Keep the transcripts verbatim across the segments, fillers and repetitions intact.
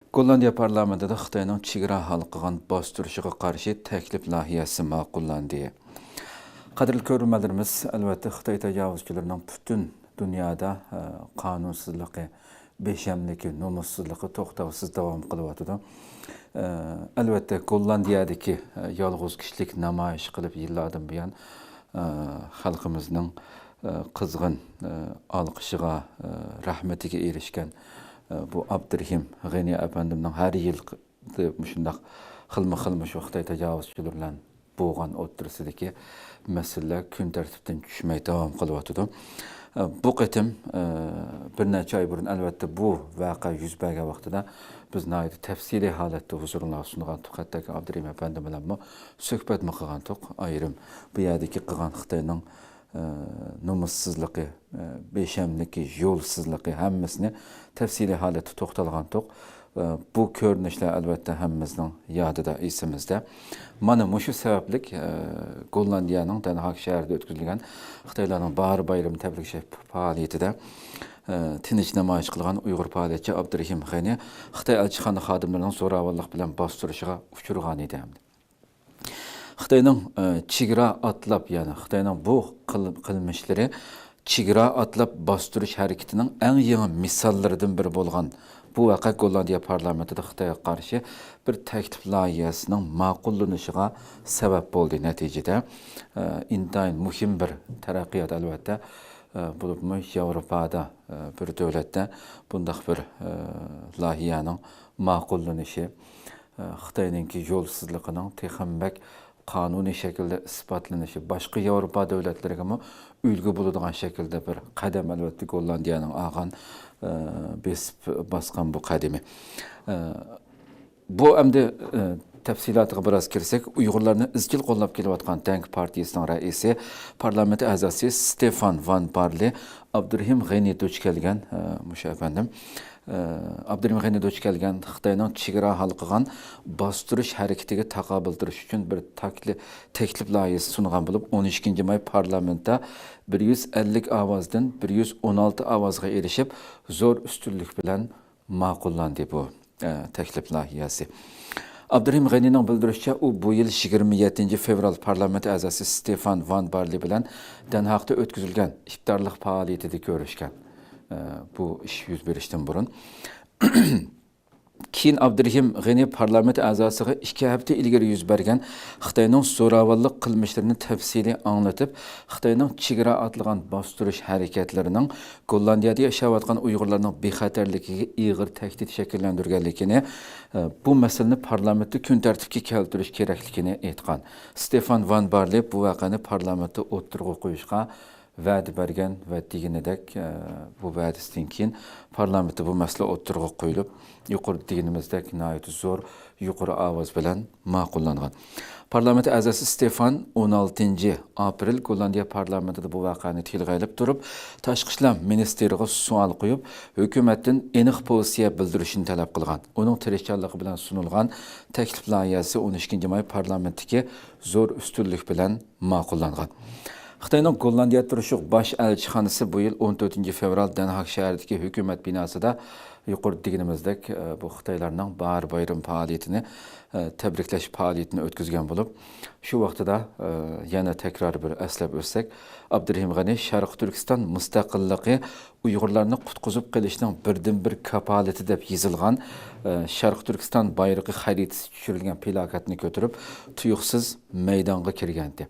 گوللاندىيە پارلامېنتىدا خىتاينىڭ چېگرا ھالقىغان باستۇرۇشىغا قارشى تەكلىپ لايىھەسى ماقۇللاندى. قەدىرلىك كۆرۈرمەنلىرىمىز، ئەلۋەتتە، خىتاي تاجاۋۇزچىلىرىنىڭ پۈتۈن دۇنيادا، ئە، قانۇنسىزلىقى، بىخەملىكى، نومۇسسىزلىقى توختاۋسىز داۋام قىلىۋاتىدۇ. ئە، ئەلۋەتتە، گوللاندىيەدىكى، ئە، يالغۇز كىشىلىك نامايىش قىلىپ يىللاردىن بۇيان، ئە، خەلقىمىزنىڭ، ئە، قىزغىن، ئە، ئالقىشىغا، ئە، رەھمىتىگە ئېرىشكەن، ئە، بۇ ئابدۇرېھىم غېنى ئەپەندىمنىڭ ھەر يىل مۇشۇنداق خىلمۇ خىل مۇشۇ خىتاي تاجاۋۇزچىلىرى بىلەن بولغان ئوتتۇرىسىدىكى مەسىلىلەر كۈن تەرتىپتىن چۈشمەي داۋام قىلىۋاتىدۇ. بۇ قېتىم، بىر نەچچە ئاي بۇرۇن، ئەلۋەتتە، بۇ ۋەقە يۈز بەرگەن ۋاقتىدا بىز ناھايىتى تەپسىلىي ھالەتتە ھۇزۇرۇڭلارغا سۇنغانتۇق، ھەتتاكى ئابدۇرېھىم ئەپەندى بىلەنمۇ سۆھبەتمۇ قىلغانتۇق. ئايرىم بۇ يەردىكى قىلغان خىتاينىڭ، نومۇسسىزلىقى، بىخەملىكى، يولسىزلىقى، ھەممىسىنى تەپسىلىي ھالەتتە توختالغانتۇق. بۇ كۆرۈنۈشلەر، ئەلۋەتتە، ھەممىمىزنىڭ يادىدا، ئېسىمىزدە. مانا مۇشۇ سەۋەبلىك، گوللاندىيەنىڭ دەنھاگ شەھىرىدە ئۆتكۈزۈلگەن خىتايلارنىڭ باھار بايرىمى تەبرىكلەش پائالىيىتىدە تىنچ نامايىش قىلغان ئۇيغۇر پائالىيەتچى ئابدۇرېھىم غېنى خىتاي ئەلچىخانا خادىملىرىنىڭ زوراۋانلىق بىلەن باستۇرۇشىغا ئۇچرىغانىدى. خىتاينىڭ، ئە، چېگرا ئاتلاپ، يەنى خىتاينىڭ بۇ قىل-، قىلمىشلىرى چېگرا ئاتلاپ باستۇرۇش ھەرىكىتىنىڭ ئەڭ يېڭى مىساللىرىدىن بىرى بولغان بۇ ۋەقە گوللاندىيە پارلامېنتىدا خىتايغا قارشى بىر تەكلىپ لايىھەسىنىڭ ماقۇللىنىشىغا سەۋەب بولدى. نەتىجىدە، ئە، ئىنتايىن مۇھىم بىر تەرەققىيات، ئەلۋەتتە، ئە، بولۇپمۇ ياۋروپادا، ئە، بىر دۆلەتتە بۇنداق بىر، ئە، لايىھەنىڭ ماقۇللىنىشى، ئە، خىتاينىڭكى يولسىزلىقىنىڭ تېخىمۇ بەك قانۇنىي شەكىلدە ئىسپاتلىنىشى، باشقا ياۋروپا دۆلەتلىرىگىمۇ ئۈلگە بولىدىغان شەكىلدە بىر قەدەم، ئەلۋەتتە، گوللاندىيەنىڭ ئالغان، ئە، بېسىپ باسقان بۇ قەدىمى. ئە، بۇ ئەمدى، ئە، تەپسىلاتىغا بىراز كىرسەك، ئۇيغۇرلارنى ئىزچىل قوللاپ كېلىۋاتقان دەڭ پارتىيىسىنىڭ رەئىسى، پارلامېنت ئەزاسى ستېفان ۋان بارلى ئابدۇرېھىم غېنى دۇچ كەلگەن، ئە، مۇشۇ ئەپەندىم، ئابدۇرېھىم غېنى دۇچ كەلگەن خىتاينىڭ چېگرا ھالقىغان باستۇرۇش ھەرىكىتىگە تاقابىل تۇرۇش ئۈچۈن بىر تاكلى-، تەكلىپ لايىھەسى سۇنغان بولۇپ، ئون ئىككىنچى ماي پارلامېنتتا بىر يۈز ئەللىك ئاۋازدىن بىر يۈز ئون ئالتە ئاۋازغا ئېرىشىپ، زور ئۈستۈنلۈك بىلەن ماقۇللاندى بۇ، ئە، تەكلىپ لايىھەسى. ئابدۇرېھىم غېنىنىڭ بىلدۈرۈشىچە، ئۇ بۇ يىل يىگىرمە يەتتىنچى فېۋرال پارلامېنت ئەزاسى ستېفان ۋان بارلى بىلەن دەنھاگتا ئۆتكۈزۈلگەن ئىپتارلىق پائالىيىتىدە كۆرۈشكەن. ئە، بۇ ئىش يۈز بېرىشتىن بۇرۇن. كېيىن ئابدۇرېھىم غېنى پارلامېنت ئەزاسىغا ئىككى ھەپتە ئىلگىرى يۈز بەرگەن خىتاينىڭ زوراۋانلىق قىلمىشلىرىنى تەپسىلىي ئاڭلىتىپ، خىتاينىڭ چېگرا ئاتلىغان باستۇرۇش ھەرىكەتلىرىنىڭ گوللاندىيەدە ياشاۋاتقان ئۇيغۇرلارنىڭ بىخەتەرلىكىگە ئېغىر تەھدىت شەكىللەندۈرگەنلىكىنى، بۇ مەسىلىنى پارلامېنتتا كۈن تەرتىپكە كەلتۈرۈش كېرەكلىكىنى ئېيتقان. ستېفان ۋان بارلى بۇ ۋەقەنى پارلامېنتتا ئوتتۇرىغا قويۇشقا ۋەدە بەرگەن ۋە دېگىنىدەك، ئە، بۇ ۋەدىسىدىن كېيىن پارلامېنتتا بۇ مەسىلە ئوتتۇرىغا قويۇلۇپ، يۇقىرىدا دېگىنىمىزدەك ناھايىتى زور، يۇقىرى ئاۋاز بىلەن ماقۇللانغان. پارلامېنت ئەزاسى ستېفان ئون ئالتىنچى ئاپرېل گوللاندىيە پارلامېنتىدا بۇ ۋەقەنى تىلغا ئېلىپ تۇرۇپ، تاشقى ئىشلار مىنىستىرىغا سوئال قويۇپ، ھۆكۈمەتتىن ئېنىق پوزىتسىيە بىلدۈرۈشىنى تەلەپ قىلغان. ئۇنىڭ تىرىشچانلىقى بىلەن سۇنۇلغان تەكلىپ لايىھەسى ئون ئىككىنچى ماي پارلامېنتتىكى زور ئۈستۈنلۈك بىلەن ماقۇللانغان. خىتاينىڭ گوللاندىيە تۇرۇشلۇق باش ئەلچىخانىسى بۇ يىل ئون تۆتىنچى فېۋرال دەنھاگ شەھىرىدىكى ھۆكۈمەت بىناسىدا يۇقىرىدا دېگىنىمىزدەك، ئە، بۇ خىتايلارنىڭ باھار بايرىمى پائالىيىتىنى، ئە، تەبرىكلەش پائالىيىتىنى ئۆتكۈزگەن بولۇپ، شۇ ۋاقتىدا، ئە، يەنە تەكرار بىر ئەسلەپ ئۆتسەك، ئابدۇرېھىم غېنى شەرقىي تۈركىستان مۇستەقىللىقى ئۇيغۇرلارنى قۇتقۇزۇپ قېلىشنىڭ بىردىنبىر كاپالىتى دەپ يېزىلغان، ئە، شەرقىي تۈركىستان بايرىقى خەرىتىسى چۈشۈرۈلگەن پىلاكاتنى كۆتۈرۈپ، تۇيۇقسىز مەيدانغا كىرگەنىدى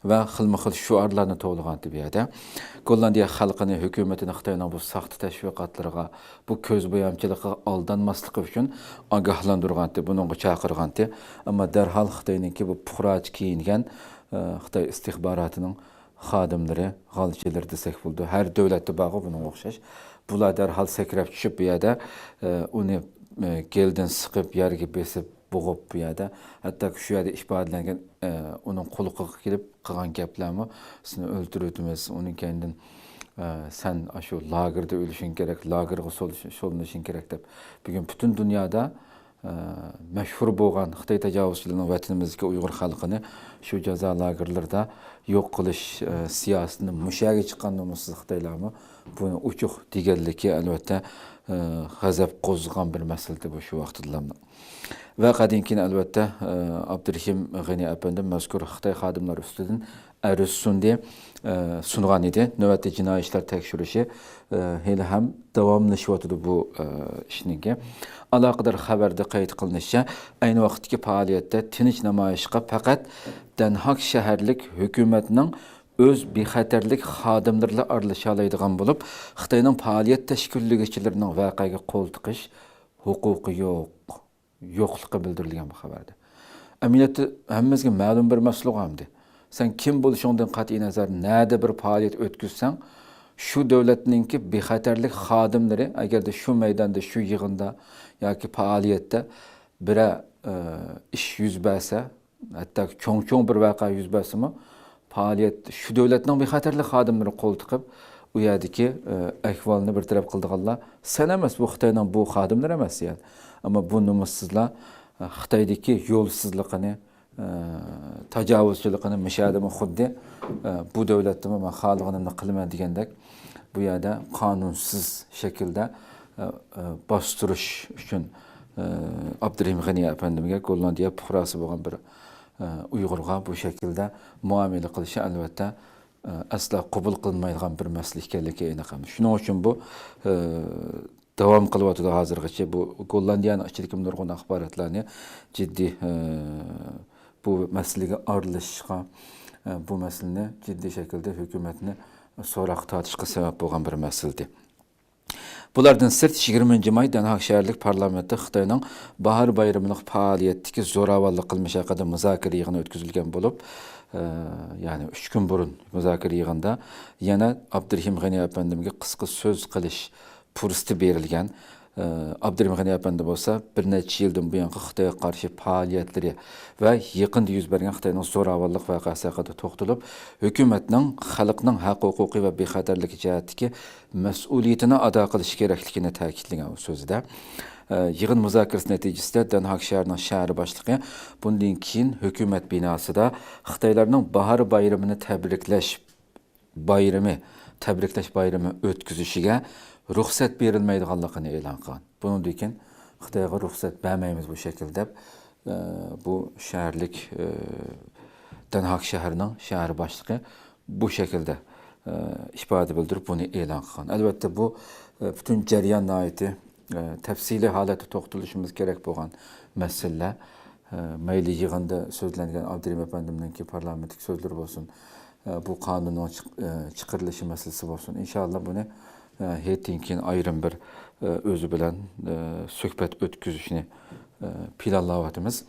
ۋە خىلمۇ خىل شوئارلارنى توۋلىغانتى بۇ يەردە. گوللاندىيە خەلقىنى، ھۆكۈمىتىنى خىتاينىڭ بۇ ساختا تەشۋىقاتلىرىغا، بۇ كۆز بويامچىلىقىغا ئالدانماسلىقى ئۈچۈن ئاگاھلاندۇرغانتى، بۇنىڭغا چاقىرغانتى. ئەمما دەرھال خىتاينىڭكى بۇ پۇقراچە كىيىنگەن، ئە، خىتاي ئىستىخباراتىنىڭ خادىملىرى، غالچىلىرى دېسەك بولىدۇ. ھەر دۆلەتتە بارغۇ بۇنىڭغا ئوخشاش. بۇلار دەرھال سەكرەپ چۈشۈپ، بۇ يەردە، ئە، ئۇنى، ئە، گېلىدىن سىقىپ، يەرگە بېسىپ، بوغۇپ بۇ يەردە، ھەتتاكى شۇ يەردە ئىپادىلەنگەن، ئە، ئۇنىڭ قۇلىقىغا كېلىپ قىلغان گەپلەرمۇ، «سېنى ئۆلتۈرۈۋېتىمىز، ئۇنىڭ كەينىدىن، ئە، سەن ئاشۇ لاگېردا ئۆلۈشۈڭ كېرەك، لاگېرغا سول-، سولىنىشىڭ كېرەك» دەپ، بۈگۈن پۈتۈن دۇنيادا ئە، مەشھۇر بولغان خىتاي تاجاۋۇزچىلىرىنىڭ ۋەتىنىمىزدىكى ئۇيغۇر خەلقىنى شۇ جازا لاگېرلىرىدا يوق قىلىش، ئە، سىياسىتىنى مۇشۇ يەرگە چىققان نومۇسسىز خىتايلارمۇ بۇنى ئوچۇق دېگەنلىكى، ئەلۋەتتە، ئە، غەزەپ قوزغىغان بىر مەسىلە ئىدى بۇ شۇ ۋاقىتتىلا. ۋەقەدىن كېيىن، ئەلۋەتتە، ئە، ئابدۇرېھىم غېنى ئەپەندىم مەزكۇر خىتاي خادىملار ئۈستىدىن ئەرز سۇندى، ئە، سۇنغان ئىدى. نۆۋەتتە جىنايى ئىشلار تەكشۈرۈشى، ئە، ھېلىھەم داۋاملىشىۋاتىدۇ بۇ، ئە، ئىشنىڭكى. ئالاقىدار خەۋەردە قەيت قىلىنىشىچە، ئەينى ۋاقىتتىكى پائالىيەتتە تىنچ نامايىشقا پەقەت دەنھاك شەھەرلىك ھۆكۈمەتنىڭ ئۆز بىخەتەرلىك خادىملىرىلا ئارىلىشالايدىغان بولۇپ، خىتاينىڭ پائالىيەت تەشكىللىگۈچىلىرىنىڭ ۋەقەگە قول تىقىش ھوقۇقى يوق، يوقلۇقى بىلدۈرۈلگەن بۇ خەۋەردە. ئەمەلىيەتتە ھەممىمىزگە مەلۇم بىر مەسىلىغۇ ئەمدى. سەن كىم بولۇشۇڭدىن قەتئىينەزەر، نەدە بىر پائالىيەت ئۆتكۈزسەڭ، شۇ دۆلەتنىڭكى بىخەتەرلىك خادىملىرى ئەگەردە شۇ مەيداندا، شۇ يىغىندا ياكى پائالىيەتتە بىرەر، ئە، ئىش يۈز بەرسە، ھەتتا چوڭ-چوڭ بىر ۋەقە يۈز بەرسىمۇ، پائالىيەت شۇ دۆلەتنىڭ بىخەتەرلىك خادىملىرى قول تىقىپ، ئۇ يەردىكى، ئە، ئەھۋالنى بىر تەرەپ قىلىدىغانلار سەن ئەمەس، بۇ خىتاينىڭ بۇ خادىملىرى ئەمەس، يەنى. ئەمما بۇ نومۇسسىزلار، ئە، خىتايدىكى يولسىزلىقىنى، ئە، تاجاۋۇزچىلىقىنى مۇشۇ يەردىمۇ خۇددى، ئە، بۇ دۆلەتتىمۇ مەن خالىغىنىمنى قىلىمەن دېگەندەك، بۇ يەردە قانۇنسىز شەكىلدە، ئە، ئە، باستۇرۇش ئۈچۈن، ئە، ئابدۇرېھىم غېنى ئەپەندىمگە گوللاندىيە پۇقراسى بولغان بىر، ئە، ئۇيغۇرغا بۇ شەكىلدە مۇئامىلە قىلىشى، ئەلۋەتتە، ئە، ئەسلا قوبۇل قىلىنمايدىغان بىر مەسىلە ئىكەنلىكى ئېنىق ئەمەس. شۇنىڭ ئۈچۈن بۇ، ئە، داۋام قىلىۋاتىدۇ ھازىرغىچە. بۇ گوللاندىيەنىڭ ئىچىدىكى نۇرغۇن ئاخباراتلارنى جىددىي، ئە، بۇ مەسىلىگە ئارىلىشىشقا، ئە، بۇ مەسىلىنى جىددىي شەكىلدە ھۆكۈمەتنى سوراققا تارتىشقا سەۋەب بولغان بىر مەسىلە ئىدى. بۇلاردىن سىرت، يىگىرمىنچى ماي دەنھاك شەھەرلىك پارلامېنتتا خىتاينىڭ باھار بايرىملىق پائالىيەتتىكى زوراۋانلىق قىلمىشى ھەققىدە مۇزاكىرە يىغىنى ئۆتكۈزۈلگەن بولۇپ، ئە، يەنى ئۈچ كۈن بۇرۇن مۇزاكىرە يىغىنىدا يەنە ئابدۇرېھىم غېنى ئەپەندىمگە قىسقا سۆز قىلىش پۇرسىتى بېرىلگەن. ئابدۇرېھىم غېنى ئەپەندى بولسا بىر نەچچە يىلدىن بۇيانقى خىتايغا قارشى پائالىيەتلىرى ۋە يېقىندا يۈز بەرگەن خىتاينىڭ زوراۋانلىق ۋەقەسى ھەققىدە توختىلىپ، ھۆكۈمەتنىڭ خەلقنىڭ ھەق ھوقۇقى ۋە بىخەتەرلىكى جەھەتتىكى مەسئۇلىيىتىنى ئادا قىلىشى كېرەكلىكىنى تەكىتلىگەن ئۇ سۆزىدە. يىغىن مۇزاكىرىسى نەتىجىسىدە دەنھاك شەھىرىنىڭ شەھەر باشلىقى بۇندىن كېيىن ھۆكۈمەت بىناسىدا خىتايلارنىڭ باھار بايرىمىنى تەبرىكلەش بايرىمى، تەبرىكلەش بايرىمى ئۆتكۈزۈشىگە رۇخسەت بېرىلمەيدىغانلىقىنى ئېلان قىلغان. بۇنىڭدىن كېيىن خىتايغا رۇخسەت بەرمەيمىز بۇ شەكىلدە دەپ، ئە، بۇ شەھەرلىك، ئە، دەنھاك شەھىرىنىڭ شەھەر باشلىقى بۇ شەكىلدە، ئە، ئىپادە بىلدۈرۈپ، بۇنى ئېلان قىلغان. ئەلۋەتتە، بۇ، ئە، پۈتۈن جەريان ناھايىتى، ئە، تەپسىلىي ھالەتتە توختىلىشىمىز كېرەك بولغان مەسىلىلەر. ئە، مەيلى يىغىندا سۆزلەنگەن ئابدۇرېھىم ئەپەندىمنىڭكى پارلامېنتتىكى سۆزلىرى بولسۇن، ئە، بۇ قانۇننىڭ چىق-، ئە، چىقىرىلىشى مەسىلىسى بولسۇن. ئىنشاللا بۇنى، ئە، ھېيتتىن كېيىن ئايرىم بىر، ئە، ئۆزى بىلەن، ئە، سۆھبەت ئۆتكۈزۈشنى، ئە، پىلانلاۋاتىمىز.